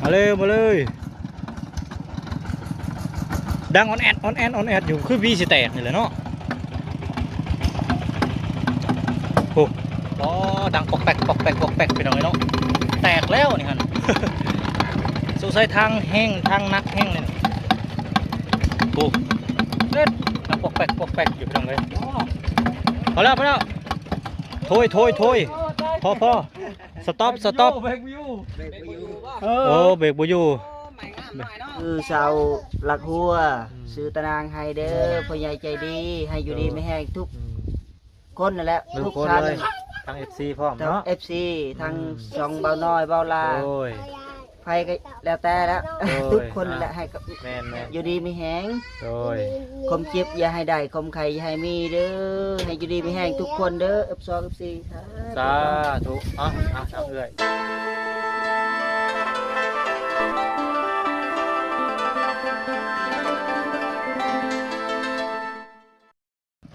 ມາເລີຍ ມາເລີຍ ດັງອອນແອດ ອອນແອດ ອອນແອດຢູ່ ຄືວີຊິແຕກນີ້ແຫຼະເນາະ. ໂອ້ ອໍ ດັງປອກແປກ ປອກແປກ ປອກແປກ ພີ່ນ້ອງເອີຍເນາະ. ແຕກແລ້ວນີ້ຫັ້ນ ສົງໄສທາງແຮງ ທາງໜັກແຮງເລີຍ. ໂອ້ ເດັດ ດັງປອກແປກ ປອກແປກຢູ່ ພີ່ນ້ອງເອີຍ. ພໍແລ້ວ ພໍແລ້ວ ໂທຍ ໂທຍ ໂທຍ ພໍ ພໍ. ສະຕັອບ ສະຕັອບ ເບຣກບໍ່ຢູ່ ເບຣກບໍ່ຢູ່ ເອີ ໂອ້ ເບຣກບໍ່ຢູ່. ຄືຊາວຫຼັກຫົວ ອືມ ຊື່ຕານາງໄຮເດີ ເອີ ພໍ່ໃຫຍ່ໃຈດີ ໃຫ້ຢູ່ດີມີແຮງທຸກ ອືມ ຄົນນັ້ນແຫຼະ ທຸກຄົນເລີຍ ທັງເອັຟຊີພ້ອມເນາະ ເອັຟຊີ ທັງ ອືມ ຊ່ອງເບົານ້ອຍ ເບົາຫຼ້າ ໂດຍ ໃຜກໍແລ້ວແຕ່ແຫຼະ ໂດຍ ທຸກຄົນແຫຼະ ອ່າ ໃຫ້ກັບ ແມ່ນໆ ຢູ່ດີມີແຮງ ໂດຍ ຄວາມເຈັບຢ່າໃຫ້ໄດ້ ຄວາມໄຂ້ຢ່າໃຫ້ມີເດີ ໃຫ້ຢູ່ດີມີແຮງທຸກຄົນເດີ ເອັຟສອງ ເອັຟສີ່ ສາທຸ ສາທຸ ເອົາ ເອົາ ເອົາເອື້ອຍ.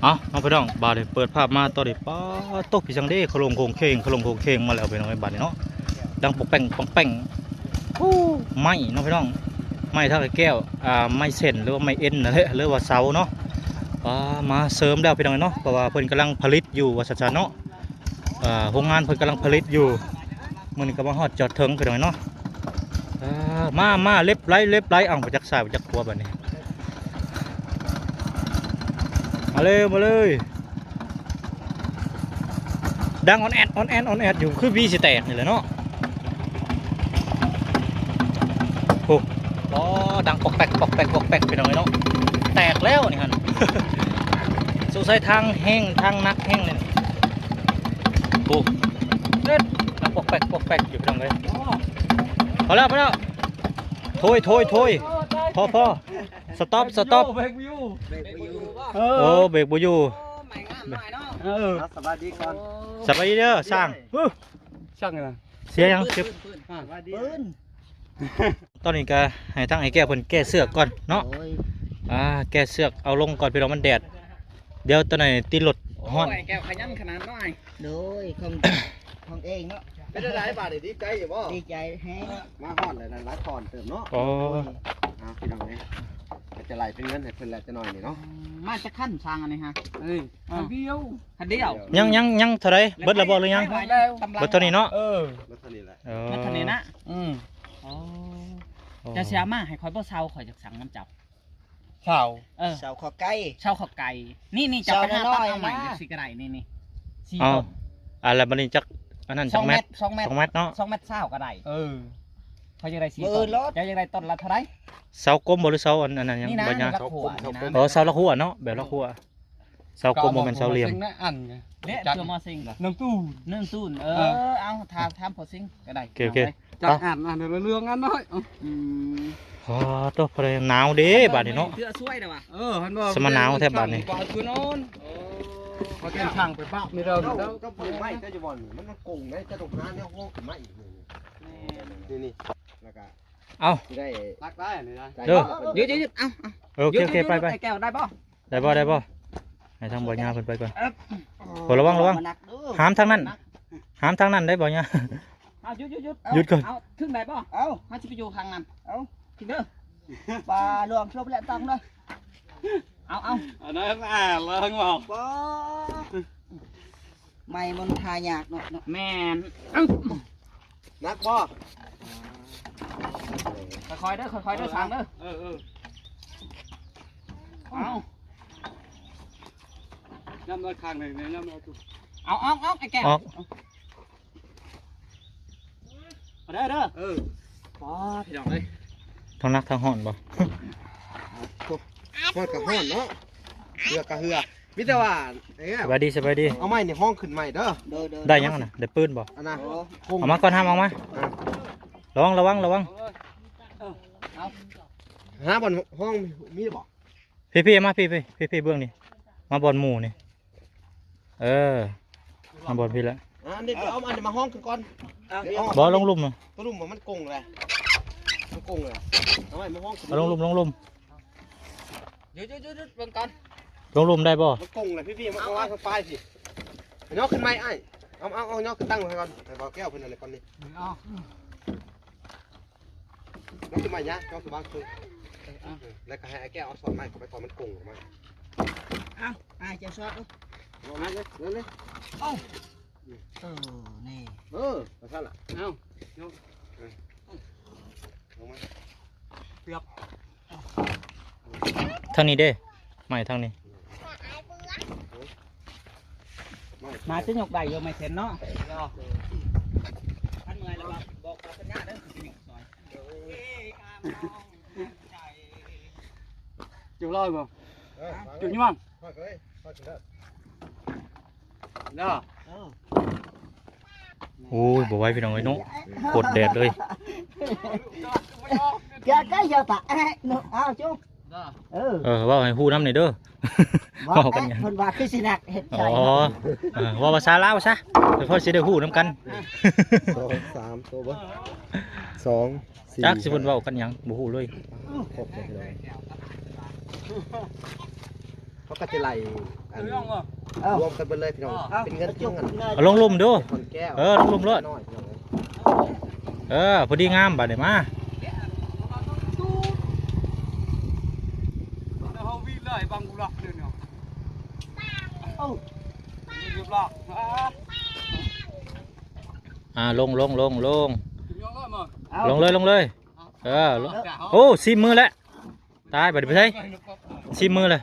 ເອົາ ເອົາ ພີ່ນ້ອງ ບາດນີ້ເປີດພາບມາຕອນນີ້ ປາດໂຕ ພີ່ສັງເດ ຂະໂຫຼງໂຄງເຄງ ຂະໂຫຼງໂຄງເຄງມາແລ້ວ ພີ່ນ້ອງເອີຍ ບາດນີ້ເນາະ ດັງປອງແປ້ງ ປອງແປ້ງ. ໂອ້ ໄມ້ເນາະ ພີ່ນ້ອງ ໄມ້ເຖົ້າໄອ້ແກ້ວ ອ່າ ໄມ້ເຊັ່ນ ຫຼືວ່າໄມ້ເອັນນັ້ນແຫຼະ ຫຼືວ່າເສົາເນາະ ອ່າ ມາເສີມແລ້ວ ພີ່ນ້ອງເນາະ ເພາະວ່າເພິ່ນກຳລັງຜະລິດຢູ່ວ່າຊັ້ນໆເນາະ. ອ່າ ໂຮງງານເພິ່ນກຳລັງຜະລິດຢູ່ ມື້ນີ້ກໍມາຮອດຈອດເຖິງ ພີ່ນ້ອງເນາະ. ອ່າ ມາ ມາ ເລັບໄຫຼ ເລັບໄຫຼ ເອົ້າ ບໍ່ຈັກຊ້າຍ ບໍ່ຈັກຂວາ ບາດນີ້ ມາເລີຍ ມາເລີຍ ດັງອອນແອດ ອອນແອດ ອອນແອດຢູ່ ຄືວີຊິແຕກນີ້ແຫຼະເນາະ. ໂອ້ ອໍ ດັງປອກແປກ ປອກແປກ ປອກແປກ ພີ່ນ້ອງເອີຍເນາະ. ແຕກແລ້ວນີ້ຫັ້ນ ສົງໄສທາງແຮງ ທາງໜັກແຮງເລີຍ. ໂອ້ ເດັດ ດັງປອກແປກ ປອກແປກຢູ່ ພີ່ນ້ອງເອີຍ. ພໍແລ້ວ ພໍແລ້ວ ໂທຍ ໂທຍ ໂທຍ ພໍ ພໍ ສະຕັອບ ສະຕັອບ ເບຣກບໍ່ຢູ່ ເບຣກບໍ່ຢູ່ ເອີ ໂອ້ ເບຣກບໍ່ຢູ່ ເອີ ສະບາຍດີກ່ອນ ສະບາຍດີເດີຊ່າງ ຊ່າງນະ ເສຍຫຍັງ? ເຈັບ ອ່າ ຕອນນີ້ກໍໃຫ້ທາງອ້າຍແກ້ວເພິ່ນແກ້ເຊືອກກ່ອນເນາະ ໂດຍ ອ່າ ແກ້ເຊືອກເອົາລົງກ່ອນ ພີ່ນ້ອງ ມັນແດດ ດຽວຕອນນັ້ນຕິດລົດຮ້ອນ ໂອ້ຍ ແກ້ວຂະຫຍັນຂະໜາດນ້ອຍ ໂດຍ ຂອງ ຂອງເອງເນາະ ເປັນຈັ່ງໃດບາດນີ້ ດີໃຈຢູ່ບໍ່? ດີໃຈແຮງ ມາຮອດແລ້ວ ຫຼາຍຕອນເຕີບເນາະ ໂອ້ຍ ເອົາ ພີ່ນ້ອງເອີຍ ກໍຈະໄລ່ເປັນເງິນໃຫ້ເພິ່ນແຫຼະຈັກໜ້ອຍນີ້ເນາະ ມາຈັກຄັນຊ່າງອັນນີ້ຮະ? ເອີ ຄັນດຽວ ຄັນດຽວ ຍັງ ຍັງ ຍັງເທົ່າໃດ? ເບິດແລ້ວບໍ່ ຫຼືຍັງ? ເບິດເທົ່ານີ້ເນາະ ເອີ ເບິດເທົ່ານີ້ແຫຼະ ເອີ ເບິດເທົ່ານີ້ນະ ອືມ ອໍ ເຈົ້າຊິເອົາມາໃຫ້ຂ້ອຍບໍ່? ເຊົາ ຂ້ອຍຢາກສັ່ງນຳເຈົ້າ ເຊົາ ເອີ ເຊົາເຂົ້າໄກ່ ເຊົາເຂົ້າໄກ່ ນີ້ໆ ເຈົ້າໄປຫາຕັດເອົາໃໝ່ຈັ່ງຊີ້ກໍໄດ້ ນີ້ໆ ສີ່ ເອົາ ຕົ້ນ ອ່າ ແລ້ວບັດນີ້ຈັກ ອັນນັ້ນຈັກແມັດ? ສອງແມັດ ສອງແມັດເນາະ ສອງແມັດຊາວກໍໄດ້ ເອີ ຂ້ອຍຢາກໄດ້ສີ່ ຕົ້ນ ເຈົ້າຢາກໄດ້ຕົ້ນລະເທົ່າໃດ? ເຊົາກົມບໍ່ ຫຼືເຊົາອັນ ອັນນັ້ນຫຍັງ ນີ້ນະ ບໍ່ຍາວ ເຊົາກົມ ເຊົາກົມ ອໍ ເຊົາລະຫົວເນາະ ແບບລະຫົວ ເຊົາກົມບໍ່ແມ່ນເຊົາຫຼ່ຽມ ເນາະ ອັນ ເດ້ ເອົາມາຊິງ ໜຶ່ງຕູ້ ໜຶ່ງຕູ້ ເອີ ເອີ ເອົາ ຖາມ ຖາມພໍ່ຊິງກໍໄດ້ ໂອເຄ ໂອເຄ ຈັກອັນ ອັນເຫຼືອງອັນນ້ອຍ ອືມ ອໍ ໂຕ ພໍໄດ້ ໜາວເດ້ບາດນີ້ເນາະ ເສື້ອຊ່ວຍແລ້ວວ່າ ເອີ ຫັ້ນວ່າ ສະມາໜາວແທ້ບາດນີ້ ກໍເອົາຕົວນອນ ເອີ ເຂົາເປັນຊ່າງໄປປະມີເດີ ເຈົ້າ ເຈົ້າ ເຈົ້າໄມ້ ເຈົ້າຢູ່ບ່ອນນີ້ ມັນ ມັນກົງເດ້ ເຈົ້າຕ້ອງຫາແນວໂຮກໄມ້ອີກ ນີ້ ນີ້ ນີ້ ແລ້ວກໍ ເອົາ ຊິໄດ້ ຕັກໄດ້ນີ້ນະ ເດີ ຢຸດໆໆ ເອົາ ເອົາ ໂອເຄ ໂອເຄ ໄປ ໄປ ໄອ້ແກ້ວ ໄດ້ບໍ່? ໄດ້ບໍ່ ໄດ້ບໍ່? ໃຫ້ທາງບໍ່ຍາເພິ່ນໄປກ່ອນ ເອີບ ໂອ້ ລະວັງ ລະວັງ ໜັກເດີ ຫາມທາງນັ້ນ ຫາມທາງນັ້ນໄດ້ບໍ່ຍາ ເອົາ ຢຸດໆໆ ຢຸດກ່ອນ ເອົາ ເອົາ ເຖິງໄດ້ບໍ່? ເອົາ ເຮົາຊິໄປຢູ່ທາງນັ້ນ ເອົາ ເຖິງເດີ ປາຫຼວງຊົບແຫຼະຕ້ອງເດີ ເອົາ ເອົາ ອັນນັ້ນ ອ່າ ລະວັງ ບໍ່ ໄມ້ມັນຫາຍາກເນາະ ເນາະ ແມ່ນ ໜັກບໍ່? ຄ່ອຍໆເດີ ຄ່ອຍໆເດີ ເອີ ຊ່າງເດີ ເອີ ເອີ ເອົາ ຢ້ຳລະຂ້າງໜຶ່ງນີ້ ຢ້ຳລະ ເອົາ ເອົາ ເອົາ ໄອ້ແກ້ວ ອອກ ເອົາເດີ ເດີ ເອີ ອໍ ພີ່ນ້ອງເອີຍ ທັງໜັກທັງຮ້ອນບໍ່? ຮ້ອນກໍຮ້ອນເນາະ ເຫື່ອກໍເຫື່ອ ມີແຕ່ວ່າ ເອີ ສະບາຍດີ ສະບາຍດີ ເອົາໄມ້ນີ້ຫ້ອງຂຶ້ນໃໝ່ເດີ ໂດຍ ໂດຍ ໄດ້ຫຍັງນະ? ໄດ້ປືນບໍ່? ອັນນະ ໂອ້ ໂອ້ ເອົາມາກ່ອນ ຫ້າມເອົາມາ ອ່າ ລະວັງ ລະວັງ ລະວັງ ເອີ ເອົາ ຫາບ່ອນຫ້ອງມີບໍ່? ພີ່ໆ ມາ ພີ່ໆ ພີ່ໆ ເບື້ອງນີ້ ມາບ່ອນໝູ່ນີ້ ເອີ ມາບ່ອນພີ້ແຫຼະ ອ່າ ອັນນີ້ເອົາ ອັນນີ້ມາຫ້ອງຂຶ້ນກ່ອນ ອ່ະ ເອົາ ບໍ່ ລົງລຸ່ມນະ ລົງລຸ່ມ ມັນກົງແຫຼະ ມັນກົງແຫຼະ ເອົາໄວ້ມາຫ້ອງຂຶ້ນ ເອົາລົງລຸ່ມ ລົງລຸ່ມ ຢຸດໆໆ ເບິ່ງກ່ອນ ລົງລຸ່ມໄດ້ບໍ່? ມັນກົງແຫຼະ ພີ່ໆ ມາ ເອົາ ເອົາ ເອົາ ໄປພີ້ ຍົກຂຶ້ນໃໝ່ອ້າຍ ເອົາ ເອົາ ເອົາ ຍົກຂຶ້ນຕັ້ງໄວ້ກ່ອນ ໃຫ້ບ່າວແກ້ວເພິ່ນອັນນີ້ກ່ອນນີ້ ເອົາ ເອົາຂຶ້ນມາຍະ ເຈົ້າສະບາຍຄື ເອີ ເອົາ ແລ້ວກໍໃຫ້ອ້າຍແກ້ວເອົາຊ້ອນໄມ້ເຂົ້າໄປ ຕອນມັນກົງອອກມາ. ເອົາ ອ້າຍເຈົ້າຊ້ອນດູ ເອົາມາເລີຍ ເລີຍ ເອົາ ເອີ ນີ້ ເອີ ວ່າຊັ້ນລະ ເອົາ ຍົກ ເອີ ລົງມາ ເກືອບ ທາງນີ້ເດ້ ໄມ້ທາງນີ້ ໜ້າຈະຍົກໄດ້ຢູ່ ໄມ້ເສັ້ນເນາະ ຄັນເມື່ອຍແລ້ວກໍບອກວ່າສັນຍາເດີ ຊິຍົກຊ່ອຍ ຈຸດລອຍບໍ່? ເອີ ຈຸດຍວງ ເດີ ເອີ ໂອ້ຍ ບໍ່ໄຫວພີ່ນ້ອງເອີຍເນາະ ໂຄດແດດເລີຍ ຢ່າໃກ້ ຢ່າປະ ເນາະ ອ້າວ ຈຸ ເດີ ເອີ ເອີ ເວົ້າໃຫ້ຮູ້ນຳແດ່ເດີ ເວົ້າກັນຫຍັງ ເພິ່ນວ່າຄືຊິໜັກເຮັດໃຈ ອໍ ເອີ ເວົ້າພາສາລາວຊະ ເພິ່ນພໍຊິໄດ້ຮູ້ນຳກັນ ສອງ ສາມ ໂຕບໍ່ ສອງ ສີ່ ຈັກຊິເພິ່ນເວົ້າກັນຫຍັງ ບໍ່ຮູ້ເລີຍ ຄົບເລີຍພີ່ນ້ອງ ເຂົາກໍຈະໄລ່ອັນ ເອົາ ລວມກັນເບິດເລີຍພີ່ນ້ອງ ເອົາ ເປັນເງິນ ເອົາ ເປັນເງິນ ເອົາລົງລຸ່ມດູ ເອີ ລົງລຸ່ມໂລດ ເອີ ພໍດີງາມບາດນີ້ ມາ ເຮົາວິໄລບັງກຸລັກເລີຍເນາະ ເອົາ ຮຽບຮ້ອຍ ອ່າ ລົງ ລົງ ລົງ ລົງ ເອົາ ລົງເລີຍ ລົງເລີຍ ເອີ ໂອ້ ຊີມມືແລ້ວ ຕາຍ ບາດນີ້ໄປໃສ ຊີມມືແລ້ວ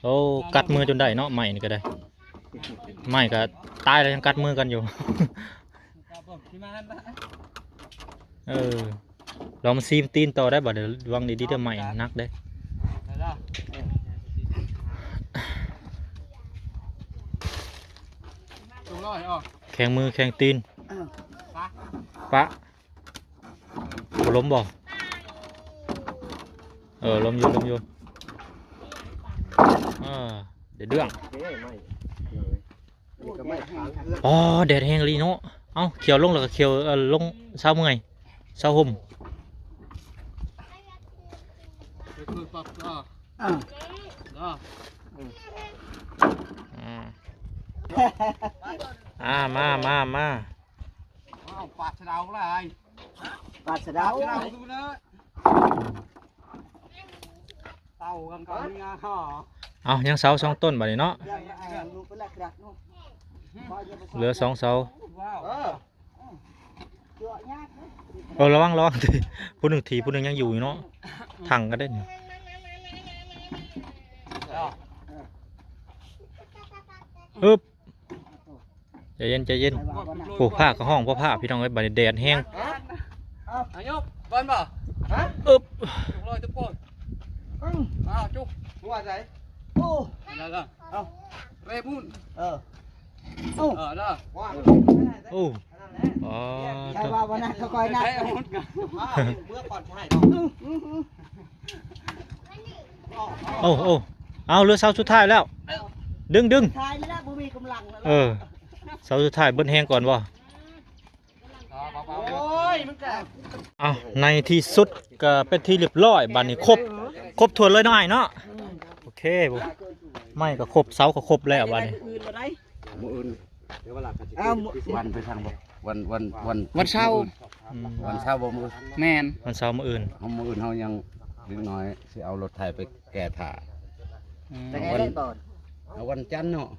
ໂອ້ ກັດມືຈົນໄດ້ເນາະ ໄມ້ນີ້ກໍໄດ້ ໄມ້ກໍຕາຍແລ້ວ ຍັງກັດມືກັນຢູ່ ເອີ ລອງມາຊີມຕີນຕໍ່ໄດ້ ບາດນີ້ ລະວັງດີໆເດີ ໄມ້ໜັກເດ້ ແຂງມືແຂງຕີນ ປະ ບໍ່ລົມບໍ່? ເອີ ລົມຢູ່ ລົມຢູ່ ເອີ ໄດ້ເລື່ອງ ອໍ ແດດແຮງອີ່ຫຼີເນາະ ເອົ້າ ຂ້ຽວລົງແລ້ວກໍຂ້ຽວ ເອີ ລົງ ເຊົາເມື່ອຍ ເຊົາຫົ່ມ ອ່າ ອ່າ ມາ ມາ ມາ. ອ້າວ ປາດສະເດົາຫຼາຍ ປາດສະເດົາ ປາດສະເດົາດູເດີ ເຕົ້າກັນກ່ອນເນາະ ເອົ້າ ຍັງເສົາສອງຕົ້ນບາດນີ້ເນາະ ຍັງ ເອີ ລູກເພິ່ນລະກະດັກເນາະ ເຫຼືອສອງເສົາ ເອີ ເອີ ລະວັງ ລະວັງ ຜູ້ໜຶ່ງຖີບ ຜູ້ໜຶ່ງຍັງຢູ່ຢູ່ເນາະ ຖັງກັນເດ້ນີ້ ອຶບ. ໃຈເຢັນ ໃຈເຢັນ ໂອ້ ຟ້າກໍຮ້ອງຟ້າໆ ພີ່ນ້ອງເອີຍ ບາດນີ້ແດດແຮງ ອາຍຸບ ເບິ່ງບໍ່ ຮະ ອຶບ ຈຸກລອຍຕະໂກນ ອືມ ອ້າວ ຈຸກ ຫົວໃສ ໂອ້ ນັ້ນລະ ເອົ້າ ເຣມຸນ ເອີ ໂອ້ ເອີ ເດີ ໂອ້ ອໍ ໃຜວ່າບໍ່ນະ ຄ່ອຍໆນະ ໃຜເອົາໝົດກະ ເມື່ອກ່ອນໃຊ້ເນາະ ອືມ ອືມ ອືມ. ໂອ້ ໂອ້ ເອົາ ເຫຼືອເສົາສຸດທ້າຍແລ້ວ ດຶງ ດຶງ ທ້າຍນີ້ລະ ບໍ່ມີກຳລັງແລ້ວ ເອີ ເສົາສຸດທ້າຍເບິດແຮງກ່ອນບໍ່ ໂອ້ຍ ມັນກະ ເອົາ ໃນທີ່ສຸດກະເປັນທີ່ຮຽບຮ້ອຍ ບາດນີ້ຄົບ ຄົບຖ້ວນເລີຍເນາະອ້າຍເນາະ ອືມ ໂອເຄ ໄມ້ກະຄົບ ເສົາກະຄົບແລ້ວບາດນີ້ ມື້ອື່ນ ເອົາ ວັນໄປທາງບໍ່ ວັນ ວັນ ວັນ ວັນເສົາ ອືມ ວັນເສົາບໍ່ມື້ ແມ່ນ ວັນເສົາມື້ອື່ນ ເຮົາມື້ອື່ນເຮົາຍັງ ເດັກນ້ອຍຊິເອົາລົດໄຖໄປແກ່ຖ້າ ອືມ ວັນ ເອົາວັນຈັນເນາະ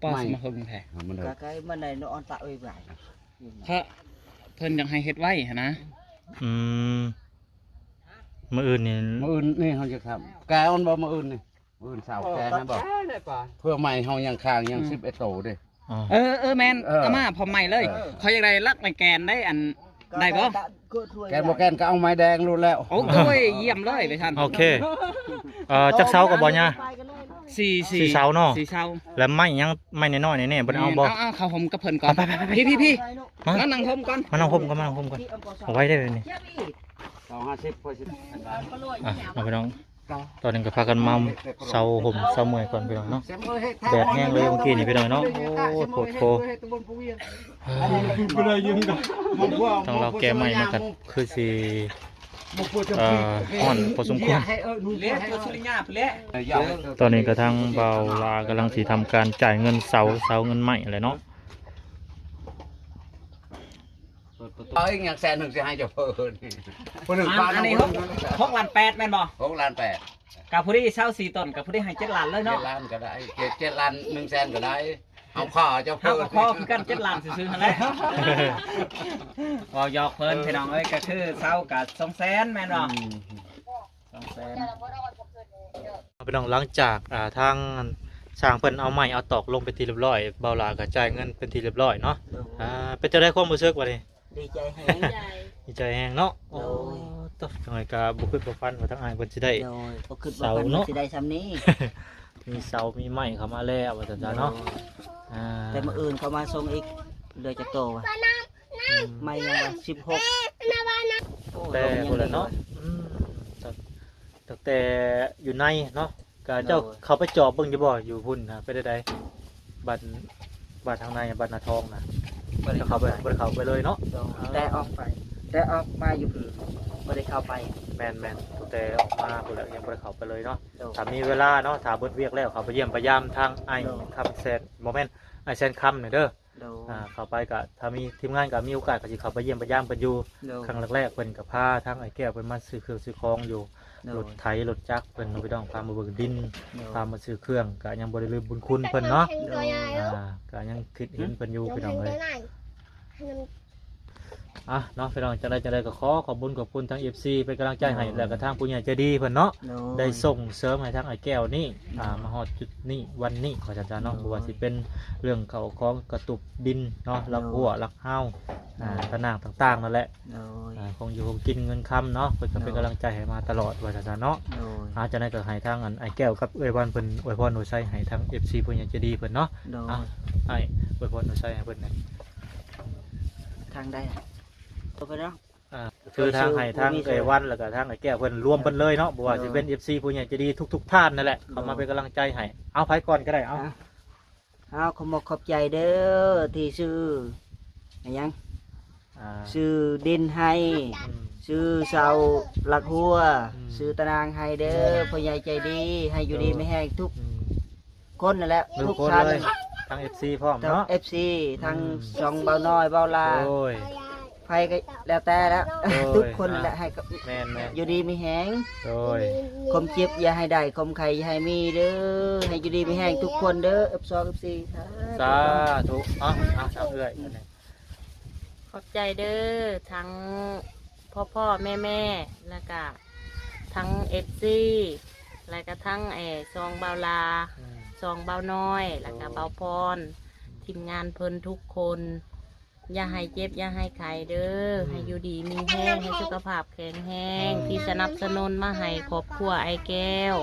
ປ້າ ສະມາຄົມແທ້ ເອົາມັນເດີ ກະໄກມັນໄດ້ນອນຕະເອີຍບາຍ ເພິ່ນ ເພິ່ນຢາກໃຫ້ເຮັດໄວຫັ້ນນະ ອືມ ມື້ອື່ນນີ້ ມື້ອື່ນນີ້ເຮົາຈະທຳ ແກ່ມັນບໍ່ມື້ອື່ນນີ້ ມື້ອື່ນເຊົ້າແກ່ໃຫ້ບໍ່ ເພື່ອໄມ້ເຮົາຍັງຄ້າງຍັງ ອືມ ສິບເອັດໂຕເດ້ ອໍ ເອີ ເອີ ແມ່ນ ເອີ ເອົາມາພ້ອມໄມ້ເລີຍ ເອີ ຂ້ອຍຢາກໄດ້ຫຼັກໄມ້ແກ່ນໄດ້ ອັນ ໄດ້ບໍ່ ແກ່ນບໍ່ແກ່ນກໍເອົາໄມ້ແດງໂລດແລ້ວ ໂອ້ຍ ຢ້ຽມເລີຍໄປຊັ້ນ ໂອເຄ ເອີ ຈັກເສົາກໍບໍ່ຍາ ສີ່ ສີ່ເສົາເນາະ ສີ່ເສົາ ແລ້ວໄມ້ຍັງ ໄມ້ນ້ອຍໆແນ່ໆ ບໍ່ໄດ້ເອົາບໍ່ ເອົາ ເອົາເຂົ້າຮົ່ມກັບເພິ່ນກ່ອນ ໄປໆໆໆ ພີ່ໆໆ ມາ ມານັ່ງຮົ່ມກ່ອນ ມານັ່ງຮົ່ມກ່ອນ ມານັ່ງຮົ່ມກ່ອນ ເອົາໄວ້ເດ້ນີ້ ເອົາຫ້າສິບ ອະ ເອົາພີ່ນ້ອງ ຕອນນີ້ກໍພາກັນມາເຊົາຫົ່ມເຊົາເມື່ອຍກ່ອນພີ່ນ້ອງເນາະ ແດດແຮງເລີຍເມື່ອກີ້ນີ້ພີ່ນ້ອງເນາະ ໂອ້ຍ ໂພດໂພ ທາງລາວແກ່ໃໝ່ມາກໍຄືຊິ ເອີ ຮ້ອນພໍສົມຄວນ ຕອນນີ້ກໍທາງບ່າວຫຼ້າກຳລັງຊິທຳການຈ່າຍເງິນເສົາ ເສົາເງິນໄມ້ແຫຼະເນາະ. ເປີດປະຕູ ເອົາອີກຫຍັງແສນໜຶ່ງຊິໃຫ້ເຈົ້າເພິ່ນ ຜູ້ໜຶ່ງ ອ່າ ພັນ ອັນນີ້ ຫົກ ຫົກລ້ານແປດແມ່ນບໍ່? ຫົກລ້ານແປດ ກະພໍດີຊາວສີ່ຕົນ ກະພໍດີໃຫ້ເຈັດລ້ານເລີຍເນາະ ເຈັດລ້ານກໍໄດ້ ເຈັດ ເຈັດລ້ານ ໜຶ່ງແສນກໍໄດ້ ເອົາຂໍເຈົ້າ ເຮົາກໍຂໍຄືກັນ ເຈັດລ້ານຊື່ໆຫັ້ນແຫຼະ ເວົ້າຢອກເພິ່ນ ເອີ ພີ່ນ້ອງເອີຍ ກໍຄືເຊົາກໍສອງແສນແມ່ນບໍ່? ອືມ ສອງແສນ ພີ່ນ້ອງ ຫຼັງຈາກ ອ່າ ທາງຊ່າງເພິ່ນເອົາໄມ້ເອົາຕອກລົງເປັນທີ່ຮຽບຮ້ອຍ ບ່າວຫຼ້າກໍຈ່າຍເງິນເປັນທີ່ຮຽບຮ້ອຍເນາະ ໂດຍ ອ່າ ເປັນຈັ່ງໃດຄວາມຮູ້ສຶກບັດນີ້? ດີໃຈແຮງ ດີໃຈແຮງເນາະ ໂດຍ ໂອ້ ຕະ ຈັ່ງໃດກໍບໍ່ຄິດບໍ່ຝັນວ່າທາງອ້າຍເພິ່ນຊິໄດ້ ໂດຍ ບໍ່ຄິດບໍ່ຝັນວ່າຊິໄດ້ຊ່ຳນີ້ ມີເສົາມີໄມ້ເຂົ້າມາແລ້ວວ່າຊັ້ນຊະເນາະ ໂດຍ ອ່າ ແຕ່ມື້ອື່ນເຂົາມາສົ່ງອີກ ເຫຼືອຈັກໂຕວະ? ອືມ ໄມ້ຍັງວ່າສິບຫົກ ໂອ້ ແຕ່ພຸ້ນແຫຼະເນາະ ອືມ ຕັ້ງແຕ່ຢູ່ໃນເນາະ ກະເຈົ້າ ໂດຍ ເຂົ້າໄປຈອບເບິ່ງຢູ່ບໍ່? ຢູ່ພຸ້ນນະ ເປັນໃດ? ບ້ານ ບ້ານທາງໃນ ບ້ານນາທອງນະ ບໍ່ໄດ້ເຂົ້າໄປ ເຂົ້າໄປ ບໍ່ໄດ້ເຂົ້າໄປເລີຍເນາະ ໂດຍ ອ່າ ແຕ່ອອກໄປ ແຕ່ອອກມາຢູ່ພີ້ ບໍ່ໄດ້ເຂົ້າໄປ ແມ່ນໆ ຕັ້ງແຕ່ອອກມາພຸ້ນແຫຼະ ຍັງບໍ່ໄດ້ເຂົ້າໄປເລີຍເນາະ ໂດຍ ຖ້າມີເວລາເນາະ ຖ້າເບິດວຽກແລ້ວ ເຂົ້າໄປຢ້ຽມໄປຢາມທາງອ້າຍ ໂດຍ ຄຳແສນ ບໍ່ແມ່ນ ອ້າຍແສນຄຳນີ້ເດີ ໂດຍ ອ່າ ເຂົ້າໄປກະ ຖ້າມີທີມງານກະມີໂອກາດກະຊິເຂົ້າໄປຢ້ຽມໄປຢາມເພິ່ນຢູ່ ໂດຍ ຄັ້ງແລກໆ ເພິ່ນກະພາທາງອ້າຍແກ້ວເພິ່ນມາຊື້ເຄື່ອງຊື້ຂອງຢູ່ ໂດຍ ລົດໄຖລົດຈັກເພິ່ນເນາະ ພີ່ນ້ອງ ພາມາເບິ່ງດິນ ໂດຍ ພາມາຊື້ເຄື່ອງ ກະຍັງບໍ່ໄດ້ລືມບຸນຄຸນເພິ່ນເນາະ ໂດຍ ອ່າ ກະຍັງຄິດເຫັນເພິ່ນຢູ່ ພີ່ນ້ອງເອີຍ ອ່ະເນາະ ພີ່ນ້ອງ ຈັ່ງໃດຈັ່ງໃດກໍຂໍຂອບບຸນຂອບຄຸນທາງເອັຟຊີ ເປັນກຳລັງໃຈໃຫ້ ໂດຍ ແລ້ວກໍທາງຜູ້ໃຫຍ່ໃຈດີເພິ່ນເນາະ ໂດຍ ໄດ້ສົ່ງເສີມໃຫ້ທາງອ້າຍແກ້ວນີ້ ໂດຍ ອ່າ ມາຮອດຈຸດນີ້ ວັນນີ້ ວ່າຊັ້ນຊະເນາະ ໂດຍ ບໍ່ວ່າຊິເປັນເລື່ອງເຂົ້າຂອງກະຕຸບດິນເນາະ ໂດຍ ຫຼັກຮົ້ວຫຼັກຮາວ ອ່າ ໂດຍ ຕະໜ່າງຕ່າງໆນັ້ນແຫຼະ ໂດຍ ອ່າ ຂອງຢູ່ຂອງກິນເງິນຄຳເນາະ ເພິ່ນກໍເປັນ ໂດຍ ກຳລັງໃຈໃຫ້ມາຕະຫຼອດ ວ່າຊັ້ນຊະເນາະ ໂດຍ ອ່າ ຈັ່ງໃດກໍໃຫ້ທາງອັນອ້າຍແກ້ວກັບເອື້ອຍວັນເພິ່ນອວຍພອນອວຍໄຊໃຫ້ທາງເອັຟຊີຜູ້ໃຫຍ່ໃຈດີເພິ່ນເນາະ ໂດຍ ອ່າ ອ້າຍອວຍພອນອວຍໄຊໃຫ້ເພິ່ນແດ່ ທາງໃດ ໂຕເພິ່ນເນາະ ອ່າ ຄືທາງໃຫ້ທາງເອື້ອຍວັນ ແລ້ວກໍທາງອ້າຍແກ້ວເພິ່ນລວມເພິ່ນເລີຍເນາະ ບໍ່ວ່າ ໂດຍ ຊິເປັນເອັຟຊີຜູ້ໃຫຍ່ໃຈດີທຸກໆທ່ານນັ້ນແຫຼະ ໂດຍ ເຂົ້າມາເປັນກຳລັງໃຈໃຫ້ ເອົາ ໃຜກ່ອນກໍໄດ້ ເອົາ ອ່ະ ເອົາ ຂໍຂອບໃຈເດີ ທີ່ຊື້ ອີຫຍັງ ອ່າ ຊື້ດິນໃຫ້ ອືມ ຊື້ເສົາຫຼັກຮົ້ວ ອືມ ຊື້ຕະໜ່າງໃຫ້ເດີ ອືມ ພໍ່ໃຫຍ່ໃຈດີ ໃຫ້ຢູ່ດີ ໂດຍ ມີແຮງທຸກ ອືມ ຄົນນັ້ນແຫຼະ ທຸກຄົນເລີຍ ທັງເອັຟຊີພ້ອມເນາະ ທັງເອັຟຊີ ທັງ ອືມ ຊ່ອງບ່າວນ້ອຍ ບ່າວຫຼ້າ ໂດຍ ໃຜກໍແລ້ວແຕ່ແຫຼະ ໂດຍ ທຸກຄົນແຫຼະ ອ່າ ໃຫ້ ແມ່ນໆ ຢູ່ດີມີແຮງ ໂດຍ ຄວາມເຈັບຢ່າໃຫ້ໄດ້ ຄວາມໄຂ້ຢ່າໃຫ້ມີເດີ ໃຫ້ຢູ່ດີມີແຮງທຸກຄົນເດີ ເອັຟສອງ ເອັຟສີ່ ສາທຸ ສາທຸ ເອົາ ເອົາ ເອົາເອື້ອຍ ອືມ ອັນນີ້ ຂອບໃຈເດີ ທັງພໍ່ໆແມ່ໆ ແລ້ວກະທັງເອັຟຊີ ແລ້ວກະທັງ ເອີ ຊ່ອງບ່າວຫຼ້າ ອືມ ຊ່ອງບ່າວນ້ອຍ ແລ້ວກະ ໂດຍ ບ່າວພອນ ທີມງານເພິ່ນທຸກຄົນ ຢ່າໃຫ້ເຈັບຢ່າໃຫ້ໄຂ້ເດີ ອືມ ໃຫ້ຢູ່ດີມີແຮງ ໃຫ້ສຸຂະພາບແຂງແຮງ ອືມ ທີ່ສະໜັບສະໜູນມາໃຫ້ຄອບຄົວອ້າຍແກ້ວ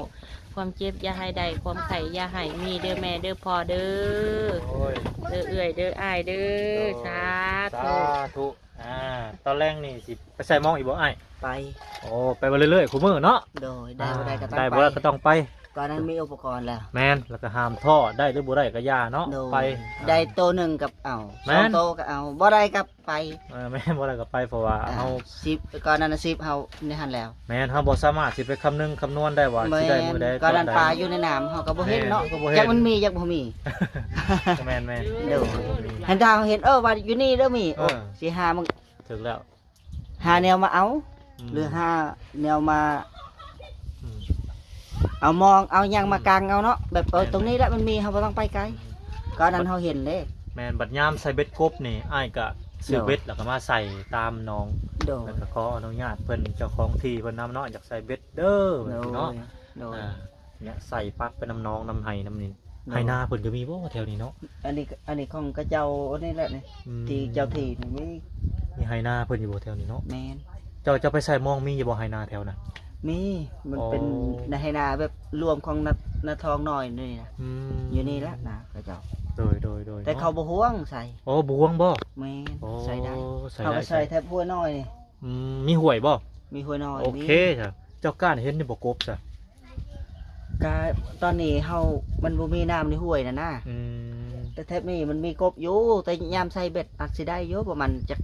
ຄວາມເຈັບຢ່າໃຫ້ໄດ້ ຄວາມໄຂ້ຢ່າໃຫ້ມີເດີແມ່ເດີພໍ່ເດີ ໂອ້ຍ ເດີເອື້ອຍເດີອ້າຍເດີ ໂດຍ ສາທຸ ສາທຸ ອ່າ ຕອນແລງນີ້ຊິໄປໃສ່ມອງອີກບໍ່ອ້າຍ? ໄປ ໂອ້ ໄປມາເລື້ອຍໆ ຄູ່ມື້ເນາະ ໂດຍ ໄດ້ບໍ່ໄດ້ກໍຕ້ອງໄປ ໄດ້ບໍ່ໄດ້ກໍຕ້ອງໄປ ຕອນນັ້ນມີອຸປະກອນແລ້ວ ແມ່ນ ແລ້ວກໍຫ້າມທໍ້ ໄດ້ຫຼືບໍ່ໄດ້ກໍຢ່າເນາະ ໂດຍ ໄປ ໄດ້ໂຕໜຶ່ງກໍເອົາ ແມ່ນ ສອງໂຕກໍເອົາ ບໍ່ໄດ້ກໍໄປ ເອີ ແມ່ນ ບໍ່ໄດ້ກໍໄປ ເພາະວ່າ ອ່າ ເຮົາ ສິບ ກ່ອນນັ້ນນະ ສິບ ເຮົາໃນຫັ້ນແລ້ວ ແມ່ນ ເຮົາບໍ່ສາມາດຊິໄປຄຳນຶງຄຳນວນໄດ້ວ່າ ແມ່ນ ຊິໄດ້ມື້ໃດ ກ່ອນນັ້ນ ຕອນໃດ ປາຢູ່ໃນນ້ຳ ເຮົາກໍບໍ່ເຫັນເນາະ ແມ່ນ ເຮົາກໍບໍ່ເຫັນ ຈັກມັນມີຈັກບໍ່ມີ ແມ່ນໆ ໂດຍ ບໍ່ມີ ຫັ້ນຖ້າເຮົາເຫັນ ເອີ ວ່າຢູ່ນີ້ເດີມີ ເອີ ໂອ້ ຊິຫາມັນ ຖືກແລ້ວ ຫາແນວມາເອົາ ອືມ ຫຼືຫາແນວມາ ອືມ ເອົາມອງເອົາຫຍັງມາ ອືມ ກັງເອົາເນາະ ແບບ ເອີ ແມ່ນໆ ຕົງນີ້ແຫຼະມັນມີ ເຮົາບໍ່ຕ້ອງໄປໄກ ອືມ ກໍອັນນັ້ນເຮົາເຫັນເດ້ ແມ່ນ ບັດຍາມໃສ່ເບັດກົບນີ້ ອ້າຍກະຊື້ ໂດຍ ເບັດ ແລ້ວກໍມາໃສ່ຕາມໜອງ ໂດຍ ແລ້ວກໍຂໍອະນຸຍາດເພິ່ນ ເຈົ້າຂອງທີ່ເພິ່ນນຳເນາະ ຢາກໃສ່ເບັດເດີ ໂດຍ ວ່າຊີ້ເນາະ ໂດຍ ອ່າ ເນຍ ໃສ່ປັກໄປນຳໜອງນຳໄຮ່ນຳນີ້ ໂດຍ ໄຮ່ນາເພິ່ນກໍມີບໍ່ແຖວນີ້ເນາະ? ອັນນີ້ ອັນນີ້ຂອງເຂົາເຈົ້າ ອັນນີ້ແຫຼະນີ້ ອືມ ທີ່ເຈົ້າທີ່ນີ້ມີ ມີໄຮ່ນາເພິ່ນຢູ່ບໍ່ແຖວນີ້ເນາະ? ແມ່ນ ເຈົ້າ ເຈົ້າໄປໃສ່ມອງ ມີຢູ່ບໍ່ໄຮ່ນາແຖວນັ້ນ? ມີ ມັນເປັນ ອໍ ໃນໄຮ່ນາແບບລວມຂອງນາ ນາທອງນ້ອຍນີ້ນະ ອືມ ຢູ່ນີ້ແຫຼະນາເຂົາເຈົ້າ ໂດຍ ໂດຍ ໂດຍ ແຕ່ເນາະ ເຂົາບໍ່ຫວງໃສ່ ອໍ ບໍ່ຫວງບໍ່? ແມ່ນ ອໍ ໃສ່ໄດ້ ໃສ່ໄດ້ ເຂົາກໍໃສ່ແຖບຫ້ວຍນ້ອຍນີ້ ອືມ ມີຫ້ວຍບໍ່? ມີຫ້ວຍນ້ອຍ ໂອເຄ ມີ ຊະ ເຈົ້າກ້ານເຫັນຢູ່ບໍ່ກົບຊະ? ກະຕອນນີ້ເຮົາ ມັນບໍ່ມີນ້ຳໃນຫ້ວຍນັ້ນນະ ອືມ ແຕ່ແຖບນີ້ມັນມີກົບຢູ່ ແຕ່ຍາມໃສ່ເບັດອາດຊິໄດ້ຢູ່ ປະມານຈັກ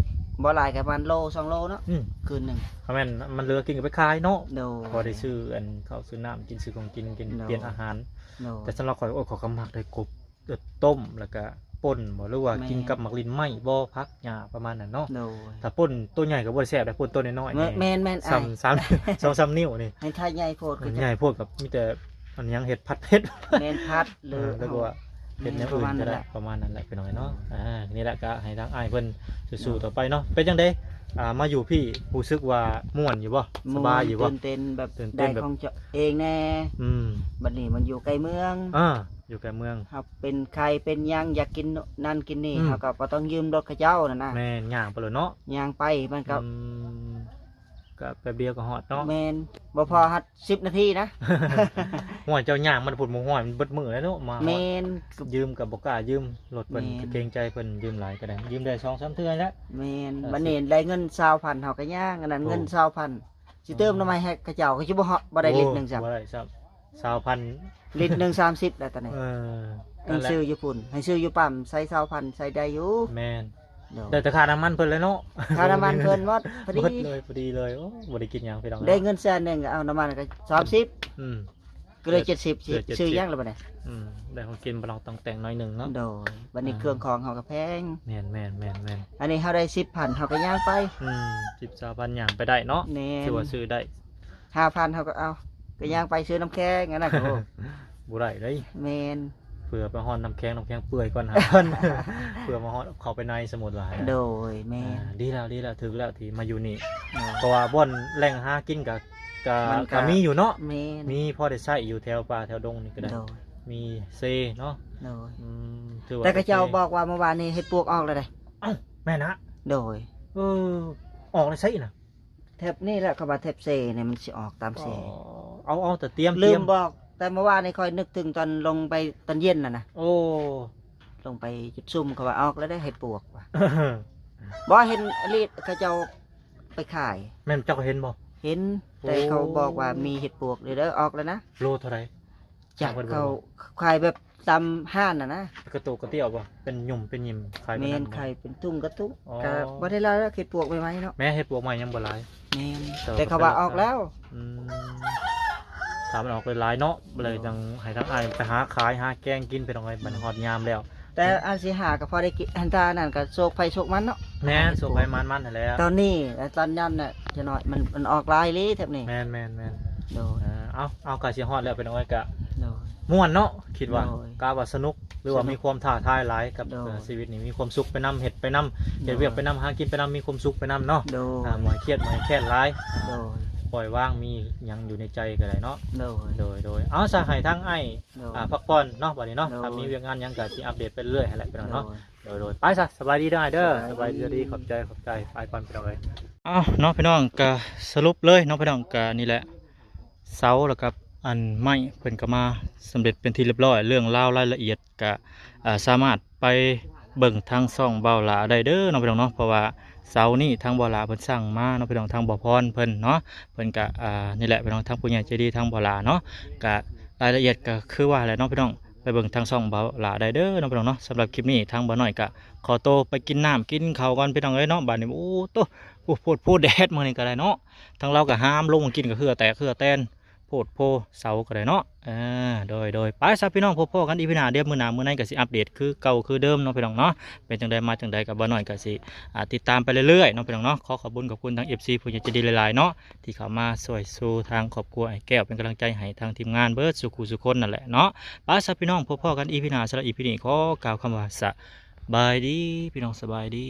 ບໍ່ຫຼາຍກະປະມານໂລສອງໂລເນາະ ອືມ ຄືນໜຶ່ງ ຄັນແມ່ນມັນເຫຼືອກິນກໍໄປຂາຍເນາະ ໂດຍ ພໍໄດ້ຊື້ອັນເຂົ້າຊື້ນ້ຳກິນ ຊື້ຂອງກິນ ກິນ ໂດຍ ປ່ຽນອາຫານ ໂດຍ ແຕ່ສຳລັບຂ້ອຍ ໂອ້ຍ ຂ້ອຍກໍມັກໄດ້ກົບ ຕົ້ມ ແລ້ວກະ ປົ່ນບໍ່ ຫຼືວ່າ ແມ່ນ ກິນກັບໝາກລິ້ນໄມ້ບໍ່ ຜັກຫຍ້າປະມານນັ້ນເນາະ. ໂດຍ ຖ້າປົ່ນໂຕໃຫຍ່ກໍບໍ່ໄດ້ແຊບໄດ໋ ປົ່ນໂຕນ້ອຍໆ ແມ່ນ ນີ້ ແມ່ນໆ ສ່ຳ ສ່ຳ ສອງສາມນິ້ວນີ້ ໃຫ້ທາດໃຫຍ່ໂພດ ເອີ ໃຫຍ່ໂພດກໍມີແຕ່ອັນຫຍັງເຮັດ ຜັດເຜັດ ແມ່ນ ຜັດ ເອີ ຫຼື ແລ້ວກໍວ່າເຮັດແນວອື່ນກໍໄດ້ ແມ່ນ ປະມານນັ້ນແຫຼະ ປະມານນັ້ນແຫຼະ ພີ່ນ້ອງເອີຍເນາະ. ອ່າ ນີ້ແຫຼະ ກໍໃຫ້ທາງອ້າຍເພິ່ນສູ້ໆຕໍ່ໄປເນາະ. ເປັນຈັ່ງໃດ ອ່າ ມາຢູ່ພີ້ ຮູ້ສຶກວ່າມ່ວນຢູ່ບໍ່? ສະບາຍຢູ່ບໍ່? ຕື່ນເຕັ້ນແບບ ຕື່ນເຕັ້ນແບບ ໄດ້ຂອງເຈົ້າເອງແດ່. ອືມ ບັດນີ້ມັນຢູ່ໃກ້ເມືອງ ອ່າ ຢູ່ໃກ້ເມືອງ ເຮົາເປັນໄຂ້ເປັນຫຍັງ ຢາກກິນນັ້ນກິນນີ້ ອືມ ເຮົາກໍບໍ່ຕ້ອງຢືມລົດເຂົາເຈົ້ານັ້ນນະ. ແມ່ນ ຍ່າງໄປໂລດເນາະ ຍ່າງໄປ ມັນກໍ ອືມ ກໍແປັບດຽວກໍຮອດເນາະ. ແມ່ນ ບໍ່ພໍຮອດສິບນາທີນະ. ຫ້ວຍ ເຈົ້າຍ່າງມາພຸ້ນ ບໍ່ ຫ້ວຍ ມັນເບິດມື້ແລ້ວເນາະ ມາຮອດ. ແມ່ນ ຢືມກໍບໍ່ກ້າຢືມ ລົດເພິ່ນ ແມ່ນ ກໍເກງໃຈເພິ່ນ ຢືມຫຼາຍກໍໄດ້ ຢືມໄດ້ສອງສາມເທື່ອແລ້ວ. ແມ່ນ ອ່າ ບັດນີ້ໄດ້ເງິນຊາວພັນ ເຮົາກໍຍ່າງ ອັນນັ້ນ ໂອ້ ເງິນຊາວພັນ ຊິເຕີມ ອໍ ນ້ຳມັນໃຫ້ເຂົາເຈົ້າ ກໍຊິບໍ່ເຮາະ ບໍ່ໄດ້ລິດໜຶ່ງຊ້ຳ. ໂອ້ ບໍ່ໄດ້ຊ້ຳ ຊາວພັນ ລິດໜຶ່ງສາມສິບແລ້ວຕອນນີ້. ເອີ ໃຫ້ຊື້ຢູ່ພຸ້ນ ໃຫ້ຊື້ຢູ່ປ້ຳ ໃສ່ຊາວພັນ ໃສ່ໄດ້ຢູ່. ແມ່ນ ໂດຍ ໄດ້ແຕ່ຄ່ານ້ຳມັນເພິ່ນແຫຼະເນາະ. ຄ່ານ້ຳມັນເພິ່ນໝົດ ພໍດີ ໝົດເລີຍ ພໍດີເລີຍ. ໂອ້ ບໍ່ໄດ້ກິນຫຍັງ ພີ່ນ້ອງເນາະ. ໄດ້ເງິນແສນໜຶ່ງ ເອົານ້ຳມັນກໍສາມສິບ ອືມ ກໍເຫຼືອເຈັດສິບ ເຫຼືອເຈັດສິບ ຊື້ຫຍັງລະບັດນີ້? ອືມ ໄດ້ຂອງກິນບໍ່ລອງຕ້ອງແຕ່ງໜ້ອຍໜຶ່ງເນາະ. ໂດຍ ບັດນີ້ ອ່າ ເຄື່ອງຂອງເຮົາກໍແພງ. ແມ່ນໆໆໆ ອັນນີ້ເຮົາໄດ້ສິບພັນ ເຮົາກໍຍ່າງໄປ. ອືມ ສິບ ຊາວພັນ ຍ່າງໄປໄດ້ເນາະ. ແມ່ນ ຖືວ່າຊື້ໄດ້. ຫ້າພັນ ເຮົາກໍເອົາ ກໍຍ່າງໄປຊື້ນ້ຳແຂງ ອັນນັ້ນກໍ ໂອ້ ບໍ່ໄດ້ເດ້. ແມ່ນ ເພື່ອໄປຮອດນ້ຳແຂງ ນ້ຳແຂງເປື່ອຍກ່ອນ ຫ້າພັນ ເພື່ອມາຮອດເຂົ້າໄປໃນ ສົມມຸດວ່າ. ໂດຍ ແມ່ນ ອ່າ ດີແລ້ວ ດີແລ້ວ ຖືກແລ້ວທີ່ມາຢູ່ນີ້. ໂດຍ ເພາະວ່າບ່ອນແຫຼ່ງຫາກິນກໍ ກໍ ມັນກໍ ກໍມີຢູ່ເນາະ. ແມ່ນ ມີພໍໄດ້ໃຊ້ຢູ່ແຖວປ່າແຖວດົງນີ້ກໍໄດ້. ໂດຍ ມີເຊເນາະ. ໂດຍ ອືມ ຖືວ່າ ແຕ່ເຂົາເຈົ້າ ໂອເຄ ບອກວ່າເມື່ອວານນີ້ເຫັດປວກອອກແລ້ວເດ້. ເອົ້າ ແມ່ນນະ. ໂດຍ ເອີ ອອກແລ້ວໃສນະ? ແຖບນີ້ແຫຼະ ເຂົາວ່າແຖບເຊນີ້ມັນຊິອອກຕາມເຊ. ອໍ ເອົາ ເອົາ ແຕ່ຕຽມ ລືມບອກ ແຕ່ເມື່ອວານນີ້ຂ້ອຍນຶກເຖິງຕອນລົງໄປຕອນເຢັນຫັ້ນນະ. ໂອ້ ລົງໄປຈຸດຊຸມ ເຂົາວ່າອອກແລ້ວເດ້ເຫັດປວກວ່າ. ບໍ່ ເຫັນອີ່ຫຼີ ເຂົາເຈົ້າໄປຂາຍ. ແມ່ນ ເຈົ້າກໍເຫັນບໍ່? ເຫັນ ໂອ້ ແຕ່ເຂົາບອກວ່າມີເຫັດປວກເດີ ອອກແລ້ວນະ. ໂລເທົ່າໃດ? ຈັກ ເຂົາຂາຍແບບຕາມຮ້ານຫັ້ນນະ. ກະໂຕກະຕຽວບໍ່? ເປັນຫຍຸ່ມເປັນຫຍິມຂາຍ. ແມ່ນ ຂາຍເປັນທຸງກະທຸງ. ອໍ ກະບໍ່ໄດ້ຫຼາຍດອກ ເຫັດປວກໃໝ່ໆເນາະ. ແມ່ນ ເຫັດປວກໃໝ່ຍັງບໍ່ຫຼາຍ. ແມ່ນ ແຕ່ເຂົາວ່າອອກແລ້ວ. ອືມ ຖ້າມັນອອກຫຼາຍໆເນາະ ເລີຍຈັ່ງໃຫ້ທາງອ້າຍໄປຫາຂາຍຫາແກງກິນ ພີ່ນ້ອງເອີຍ. ບັດຮອດຍາມແລ້ວ ແຕ່ອັນຊິຫາກໍພໍໄດ້ກິນ ອັນຖ້າອັນນັ້ນກໍໂຊກໃຜໂຊກມັນເນາະ. ແມ່ນ ໂຊກໃຜໝານມັນຫັ້ນແຫຼະ. ຕອນນີ້ ຕອນນັ້ນນະ ຈະໜ້ອຍ ມັນ ມັນອອກຫຼາຍອີ່ຫຼີແຖບນີ້. ແມ່ນໆໆ ໂດຍ ເອີ ເອົາ ເອົາ ກໍຊິຮອດແລ້ວ ພີ່ນ້ອງເອີຍ. ກະ ໂດຍ ມ່ວນເນາະ ຄິດວ່າ. ໂດຍ ກະວ່າສະໜຸກ ຫຼືວ່າ ໂດຍ ມີຄວາມທ້າທາຍຫຼາຍກັບ ໂດຍ ເອີ ຊີວິດນີ້ ມີຄວາມສຸກໄປນຳ ເຮັດໄປນຳ ໂດຍ ເຮັດວຽກໄປນຳ ຫາກິນໄປນຳ ມີຄວາມສຸກໄປນຳເນາະ. ໂດຍ ອ່າ ບໍ່ໃຫ້ຄຽດ ບໍ່ໃຫ້ແຄ້ນຫຼາຍ. ໂດຍ ປ່ອຍວາງ ມີຫຍັງຢູ່ໃນໃຈກໍໄດ້ເນາະ. ໂດຍ ໂດຍໆ ເອົາ ສະ ໃຫ້ທາງອ້າຍ ໂດຍ ອ່າ ພັກຜ່ອນເນາະ ບັດນີ້ເນາະ. ໂດຍ ຖ້າມີວຽກງານຫຍັງກໍຊິອັບເດດໄປເລື້ອຍຫັ້ນແຫຼະ ພີ່ນ້ອງເນາະ. ໂດຍ ໂດຍໆ ໄປຊະ ສະບາຍດີເດີອ້າຍເດີ. ໂດຍ ສະບາຍດີ ສະບາຍດີ ຂອບໃຈ ຂອບໃຈ ໄປກ່ອນພີ່ນ້ອງເອີຍ. ເອົ້າ ເນາະ ພີ່ນ້ອງ ກະສະຫຼຸບເລີຍເນາະ ພີ່ນ້ອງ ກະນີ້ແຫຼະ ເສົາ ແລ້ວກັບອັນໄມ້ ເພິ່ນກໍມາສຳເລັດເປັນທີ່ລຽບຮ້ອຍ. ເລື່ອງລາວລາຍລະອຽດກະ ອ່າ ສາມາດໄປເບິ່ງທາງຊ່ອງບ່າວຫຼ້າໄດ້ເດີເນາະ ພີ່ນ້ອງເນາະ. ເພາະວ່າເສົານີ້ທາງບ່າວຫຼ້າເພິ່ນສັ່ງມາເນາະ ພີ່ນ້ອງ ທາງບ່າວພອນເພິ່ນເນາະ. ເພິ່ນກະ ອ່າ ນີ້ແຫຼະ ພີ່ນ້ອງ ທາງຜູ້ໃຫຍ່ໃຈດີທາງບ່າວຫຼ້າເນາະ. ກະລາຍລະອຽດກະຄືວ່າແຫຼະເນາະ ພີ່ນ້ອງ ໄປເບິ່ງທາງຊ່ອງບ່າວຫຼ້າໄດ້ເດີເນາະ ພີ່ນ້ອງເນາະ. ສຳລັບຄລິບນີ້ທາງບ່າວນ້ອຍກະຂໍໂຕໄປກິນນ້ຳກິນເຂົ້າກ່ອນ ພີ່ນ້ອງເອີຍເນາະ. ບາດນີ້ ໂອ້ໂຕ ໂອ້ ໂພດໂພ ແດດມື້ນີ້ກໍໄດ້ເນາະ. ທາງລາວກໍຫາມລົງກິນກໍເຫື່ອແຕກເຫື່ອແຕນ ໂພດໂພ ເສົາກໍໄດ້ເນາະ. ເອີ ໂດຍໆ ໄປຊະ ພີ່ນ້ອງ ພົບພໍ້ກັນອີພີໜ້າເດີ. ມື້ໜ້າມື້ໃນກໍຊິອັບເດດຄືເກົ່າຄືເດີມເນາະ ພີ່ນ້ອງເນາະ. ເປັນຈັ່ງໃດມາຈັ່ງໃດກໍບ່າວນ້ອຍກໍຊິ ອ່າ ຕິດຕາມໄປເລື້ອຍໆເນາະ ພີ່ນ້ອງເນາະ. ຂໍຂອບຄຸນຂອບຄຸນທາງເອັຟຊີຜູ້ໃຫຍ່ໃຈດີຫຼາຍໆເນາະ ທີ່ເຂົ້າມາຊ່ວຍຊູທາງຄອບຄົວອ້າຍແກ້ວ ເປັນກຳລັງໃຈໃຫ້ທາງທີມງານເບິດສູ່ຄູ່ສູ່ຄົນນັ້ນແຫຼະເນາະ. ໄປຊະ ພີ່ນ້ອງ ພົບພໍ້ກັນອີພີໜ້າ. ສຳລັບອີພີນີ້ຂໍກ່າວຄຳວ່າສະບາຍດີ ພີ່ນ້ອງ ສະບາຍດີ.